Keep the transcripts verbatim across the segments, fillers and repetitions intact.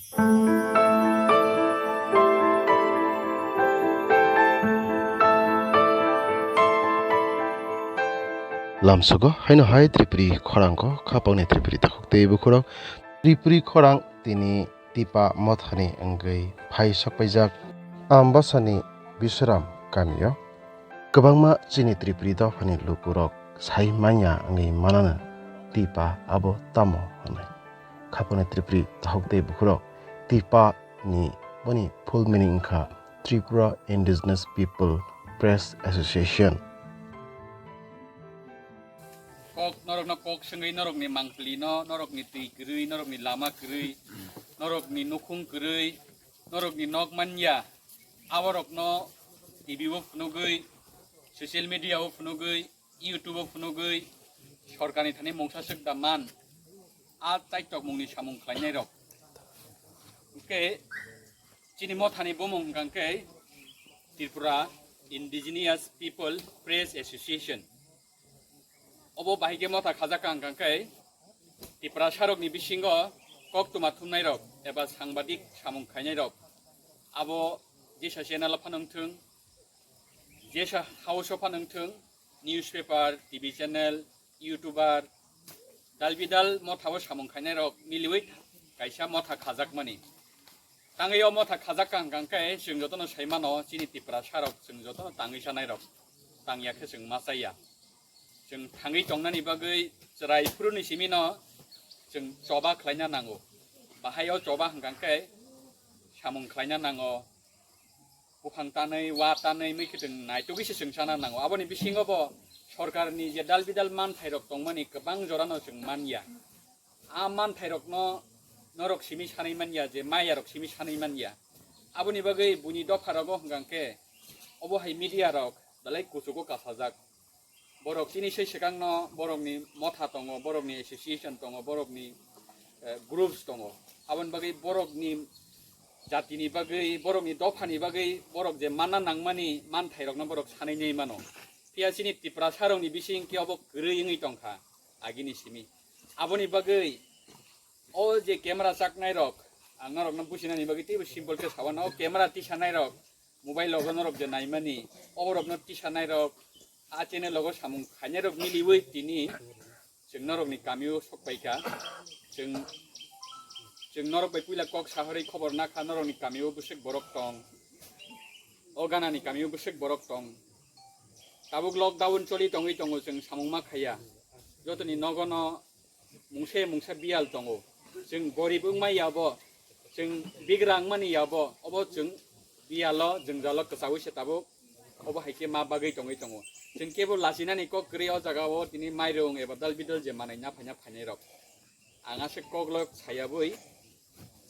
Lamsogo haino hai Tripuri khorangko khapangni Tripuri takhuk tei bukhurok Tripuri khorang tini Tipa mothani wngwi phai sokpaijak. Ambasani Bisram kamio kwbangma chini Tripuri dophani lukurok sai manya wngwi manano Tipa abo tamo hwnwi. Khapangni Tripuri takhuk tei bukhurok Tipa ni boni full meaning wngkha Tripura Indigenous People Press Association. Kok norokno kok swngwi norokni mangpili no, norokni twi kwrwi, norokni lama kwrwi, norokni nukhung kwrwi, norokni nok manya, aborokno T V o phunugwi, social media o phunugwi, YouTube o phunugwi, sorkarni thani mungsa swk da man, a chaitok mungni samung khlainairok. Hwnkhe chini mothani bumung hwnkha khe Tripura Indigenous People Press Association. Obo bahai khe motha khajak kha hwnkha khe Tiprasarokni bisingo koktwma thumnairok eba sangbadik samung khainairok abo jesa channel o phano wngthwng, jesa house o phano wngthwng, newspaper, T V channel, YouTuber, dalbidal mothao samung khainairok miliwi kaisa motha khajakmani. Tangwi o motha khajak kha hwnkha khe chwng jotono sai mano, chini Tiprasarok chwng jotono tangwi sanairok tangya khe chwng ma chaya. Chwng thangwi tongnani bagwi chwrai phuruni simino chwng choba khlaina nango. Bahai o choba hwnkha khe samung khlaina nango, buphang tanwi, wa tanwi, mui khwtwng naitugwi se chwng sana nango. Aboni bisingo bo sorkarni je dal bidal manthairok tongmani kwbang jorano chwng manya. A manthairokno norok simi sanwi manya, je mayarok simi sanwi manya. Aboni bagwi buini dopharogo hwnkha khe obo hai media rok belai kuchugo kasajak. Borok chini sei swkangno borokni motha tongo, borokni association tongo, borokni, eh, groups tongo. Aboni bagwi borokni jatini bagwi, borokni dophani bagwi borok je manna nangmani manthairokno borok sanwi nai mano. Phiya chini Tiprasarokni bising khe obo kwrwi wngwi tongkha agini simi. Aboni bagwi o je camera chaknairok, ang norokno businani bagwi teibo simple khe sawana, o camera tisanairok, mobile logo norok je naimani, oborokno tisanairok, a channel logo samung khainairok miliwi tini chwng norokni kamio sokpaikha. Chwng, chwng norok bai puila kok sahorwi khobor nakha, norokni kamio bwswk borok tong, o ganani kamio bwswk borok tong. Tabuk lockdown choli tongwi tongo, chwng samung ma khaiya. Jotoni nogono mungsa mungsa biyal tongo. Chwng gorib wngma yabo, chwng bigra wngmani yabo, obo chwng biyalo jwngjalo kwchaui se tabuk obo hai khe ma bagwi tongwi tongo. Chwng kebo lachinani kok kwrwi o jagao tini mairung eba dal bidal je manwi na phaina phainairok. Ang aswk koklok sayabwi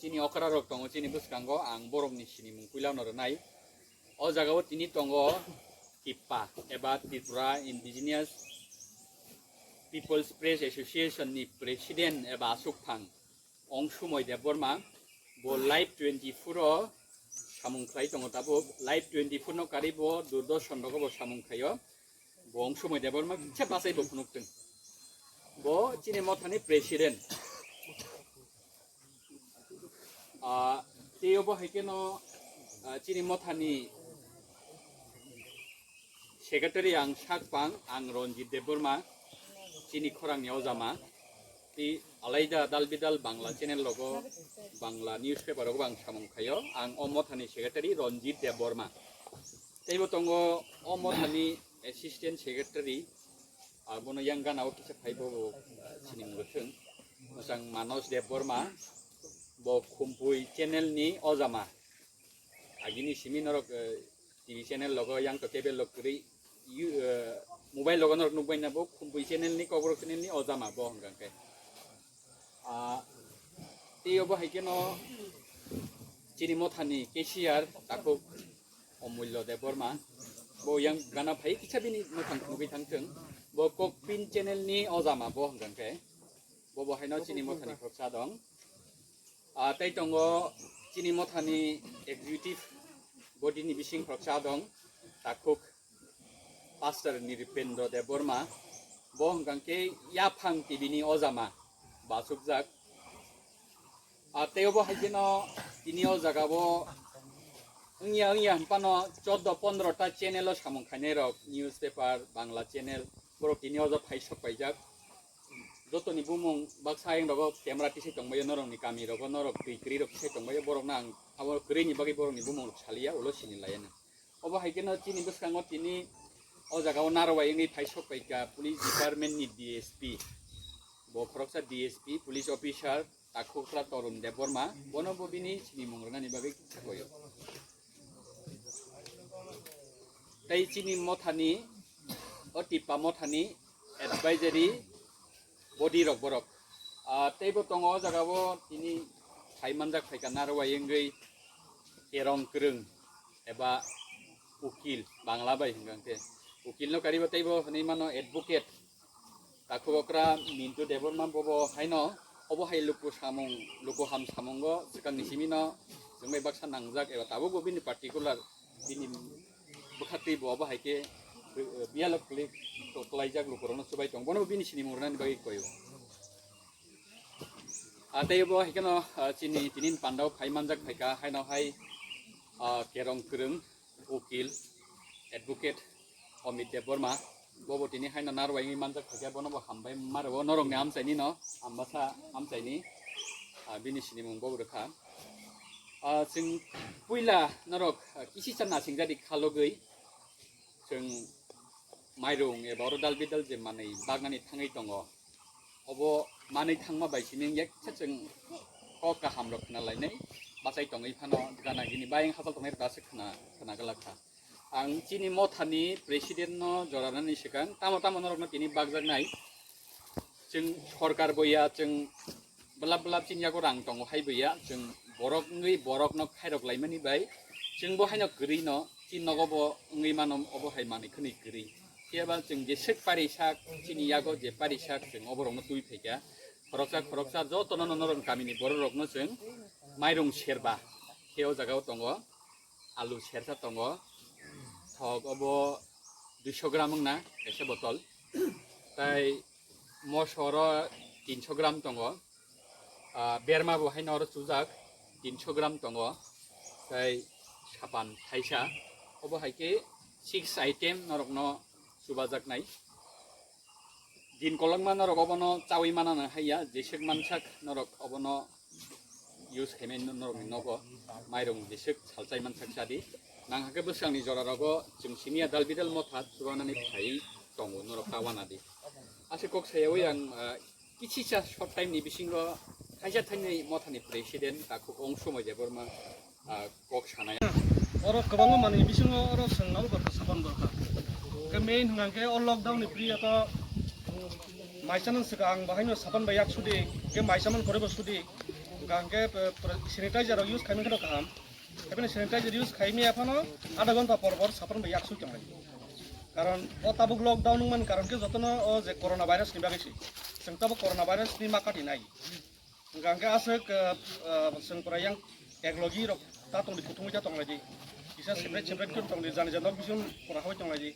chini okrarok tongo chini bwskango, ang borokni sinimung puilano rwnai. O jagao tini tongo TIPPA eba Tripura Indigenous People's Press Association ni President eba aswkphang Ongsumoi Debbarma, bo Live twenty-four o samung khlai tongo tabuk. Live twenty-four no karwi bo Doordarshan rogo bo samung khlaio. Bo Ongsumoi Debbarma kisa bachai bo phunuk thung. Bo chini mothani President. Ah, tei obo hai kheno, ah, chini mothani Secretary ang sakpang, ang Ranjit Debbarma, chini khorangni ojama. Tei alaida dal bidal Bangla channel logo, Bangla newspaper rogo ang samung khaio. Ang o mothani Secretary Ranjit Debbarma. Teibo tongo o mothani Assistant Secretary, abono yang gana o kisa phaibo, bo, ah, sinimung rwthwng. Mwchang Manos Debbarma, bo Khumpui channel ni ojama. Agini simi norok, eh, T V channel logo, yang to cable log kwrwi, yu-, eh, mobile logo norok nukbai na bo Khumpui channel ni, Kokborok channel ni ojama bo hwnkha khe. Ah, tei obo hai kheno chini mothani cashier takhuk Omulyo Debbarma, bo yang gana phai kisa bini mwkhang nugwi thangthwng, bo Kokpin channel ni ojama bo hwnkha khe, bo bo haino chini mothani khoroksa dong. Ah, tei tongo chini mothani executive body ni bising khoroksa dong, takhuk Pastor Nirpendra Debbarma, bo hwnkha khe yaphang T V ni ojama bachukjak. Ah, tei obo hai kheno tini o jaga o wngya wngya hwnphano chordo pondro ta channel o samung khainai rok, newspaper, Bangla channel, borok tini o jaga phai sok paijak. Jotoni bumung baksa ayang rogo camera tisai tongbaio, norokni kami rogo norok twi kwrwi rok tisai tongbaio, borokno ang abo kwrwini bagwi borokni bumung rok saliya, ulo sini laiya na. Obo hai kheno chini bwskango tini o jaga o narwai wngwi phai sok paikha police department ni D S P, bo khoroksa D S P, police officer, takhukra Torun Debbarma, bono bo bini sinimung rwnani bagwi kisa koyo. Tei chini mothani, o Tippa mothani advisory body rok borok. Ah, tei bo tongo o jaga o tini phai manjak phaikha narwai wngwi kerong kwrwng eba ukil, Bangla bai hwnkha khe. Ukil no kariba tei bo hwnwi mano advocate. Takhuk okra Mintu Debbarma bobo haino obo hai luku samung, luku ham samungo swkangni simino chwngbai baksa nangjak eba tabukbo bini particular bini bwkha twi bo obo hai khe, eh, biyalo kwlwi, kwlaijak lukurokno chubai tong. Bono bini sinimung rwnani bagwi koyo. Ah, tei bo hai kheno, ah, chini tini pandao phai manjak phaikha haino hai, ah, kerong kwrwng, ukil, advocate Amit Debbarma, bobo tini haino narwai wngwi manjak phaikha, bono bo hambai ma rwo norokni amchaini no, ambasa amchaini, ah, bini sinimung bobo rwkha. Ah, chwng puila norok, ah, kisisa nasingjadi khalogwi chwng mairung eba oro dal bidal je manwi bagnani thangwi tongo. Obo manwi thangma bai simi wngya kisa chwng kok kaham rok khna lainai, bachai tongwi phano gana gini bayang hachal tongnai rok aswk khna, khna glak kha. Ang chini mothani president no jora nani swkang tamo tamo norokno tini bakjaknai. Chwng sorkar bo ya, chwng belap belap chini yago rang tongo hai bo ya, chwng borok wngwi borokno khairok laimani bai chwng bo haino kwrwi no chini nogo bo wngwi mano, obo hai manwi khwnwi kwrwi. Phiya ba chwng jeswk parisak chini yago je parisak chwng oborokno twi phaikha. Khoroksa khoroksa jotono no norok kamini bororokno chwng mairung serba khe o jagao tongo, alu sersa tongo, thok obo duiso gram wngna kaisa botol, tai moso oro tinso gram tongo, ah, berma bo haino oro chujak tinso gram tongo, tai sapan thaisa, obo hai khe six item norokno chubajaknai. Din kolokma norok obono chawi manana haiya, jeswk mansak norok obono use khaimai norokni nogo mairung jeswk salchai mansak chadi. Nang hakhe bwswkangni jora rogo chwng simiya dal bidal motha chubanani phai tongo norok ta wanadi. Aswk kok sayawi ang, ah, kichisa short time ni bisingo kaisa thainwi mothani president takhuk Ongsomoi Debbarma, ah, kok sanai. Oro kwbangma manwi bisingo oro chwng abo borokha sapan borokha. Khe main hwnkha khe o lockdown ni pri ato maisa nang swkang ang bahaino sapan bai yak sudi, khe maisa man koroi bo sudi. Hwnkha khe, eh, pre-, sanitizer rok use khaimani khe kaham. Khe bini sanitizer use khaimaya phano adha ghonta por por sapan bai yak sui tonglai. Karon o tabuk lockdown wngmani karon khe jotono o je corona virus ni bagwi se. Chwng tabuk corona virus ni ma kati nai. Hwnkha hwnkhe aswk, ah, ah, chwng pura yang ek logi rok ta tongdi, kuthumwi ta tonglaidi. Kisa separate separate khe tongdi, jani jani nok bising pura hawi tonglaidi.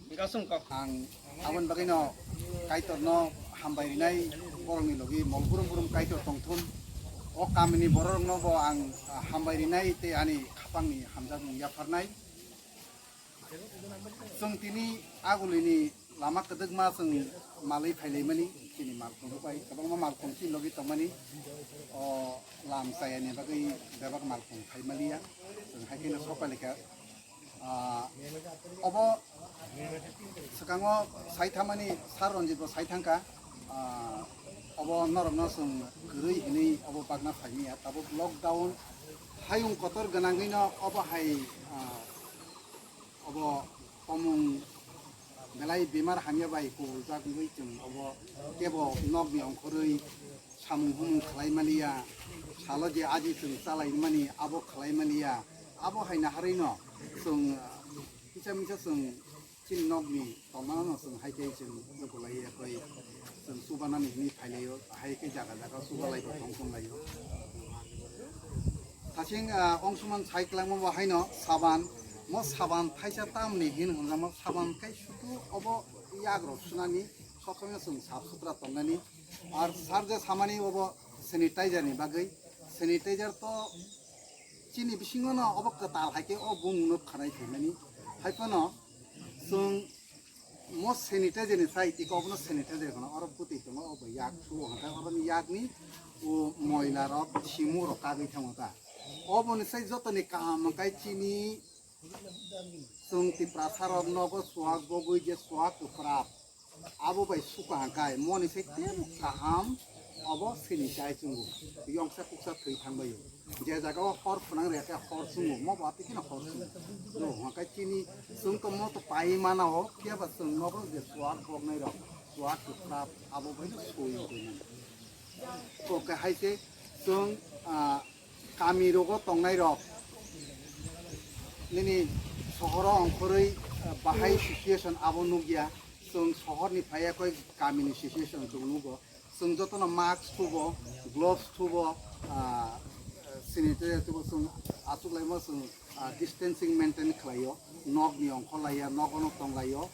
Hwnkha chwng kok. Ang aboni bagwino Kaitorno hambai rinai, borokni logi mol burum burum Kaitor tongthun. O kamini bororokno bo ang, ah, hambai rinai tei ani khapangni hamjakmung yapharnai. Chwng tini agulini lama kwdwkma chwng malwi phailaimani, chini malkhung bai kwbangma malkhung chini logi tongmani. O lam chayani bagwi bebak malkhung phaimaliya, chwng hai kheno sok pailaikha. Ah, obo swkango sai thamani Sir Ranjit bo sai thangkha. Ah, obo norokno chwng kwrwi hinwi obo bagna phaimaya, tabuk lockdown hayung kotor gwnangwino obo hai, ah, obo tomung belai bemar hamya bai kubuljak wngwi chwng obo kebo nokni ongkhorwi samung humung khlai maliya, salo je aji chwng chalai mani abo khlai maliya, abo hai naharwino chwng, ah, kisa misa chwng chini nokni tongmano chwng hai khe chwng lukulai ya koi chwng chubanani hwnwi phailaio, hai khe jaga jaga chubalai bo tong tonglaio. Thasing, ah, ongsuman sai kwlangma bo haino saban, mo saban thaisa tamni hin hwnjama saban kai sutu obo yak rok sunani, sob somoi chwng sap sutra tongnani. Ar sir je samani obo sanitizer ni bagwi, Sanitizer to chini bisingo no obo kwtal hai khe o bumung no khanai phaimani. Hai phano chwng mo sanitizer ni sai tiko obono sanitizer khano oro bwtwi tongo, obo yak thuo hwnkhe oroni yakni o moila rok simu rok kagwi thango ta. Oboni sai jotoni kaham hwnkhe chini chwng Tiprasa rok nogo suak bogwi je suak kwprap abo bai suka hwnkhe moni sai tebo kaham obo sini chai chwngo. Yongsa kuksa thwi thangbaio. Je jaga o hor phwnang rwya khe hor chwngo, mo bo twi kheno hor chwngo. No hwnkhe chini chwng to mo to pai mana o, phiya ba chwng nogo je suak boknai rok, suak kwprap abo bai no soi tongmani. Oke, hai se chwng, ah, kami rogo tongnai rok nini sohoro ongkhorwi, ah, bahai situation abo nukya. Chwng sohorni phaiya koi kamini situation chwng nugo. Chwng jotono mask thubo, gloves thubo, ah, sanitizer thubo, chwng achuk laimo chwng, ah, distancing maintain khlaio, nokni ongkhor laiya, nogono tong laio.